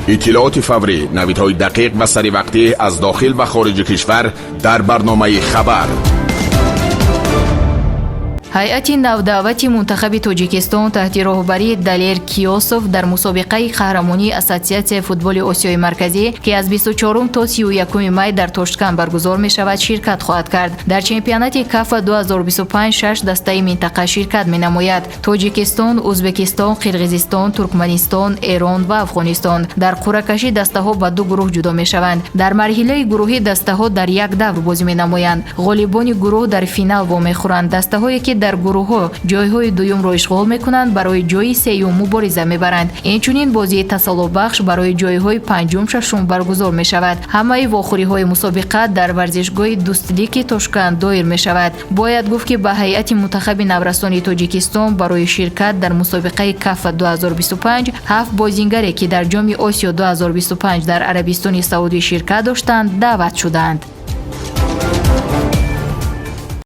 Иттилооти фаврӣ, навидҳои дақиқ ва саривақтӣ аз дохил ва хориҷи кишвар дар барномаи «Хабар». Ҳайати навдаъвати мунтахаби Тоҷикистон таҳти роҳбарии Далер Киёсов дар мусобиқаи қаҳрамонии Ассотсиатсияи футболи Осиёи Марказӣ, ки аз 24 то 31 май дар Тошканд баргузор мешавад, ширкат хоҳад кард. Дар чемпионати КАФА 2025 шаш дастаи минтақа ширкат менамояд: Тоҷикистон, Ӯзбекистон, Қирғизистон, Туркманистон, Эрон ва Афғонистон. Дар қуръакашӣ дастаҳо ба ду гурӯҳ ҷудо мешаванд. Дар марҳилаи гурӯҳӣ дастаҳо дар як давр бозӣ менамоянд. Ғолибони гурӯҳ дар финал вомехӯранд. Дастаҳое, ки дар гурӯҳҳо ҷойҳои дуюмро ишғол мекунанд, барои ҷойи сеюм мубориза мебаранд. Инчунин бозии тасаллобахш барои ҷойҳои панҷум, шашум баргузор мешавад. Ҳамаи вохӯриҳои мусобиқа дар варзишгоҳи Дӯстлики Тошканд доир мешавад. Бояд гуфт, ки ба ҳайати мунтахаби наврасони Тоҷикистон барои ширкат дар мусобиқаи КАФА 2025 ҳафт бозингаре, ки дар Ҷоми Осиё 2025 дар Арабистони Саудӣ ширкат доштанд, даъват шуданд.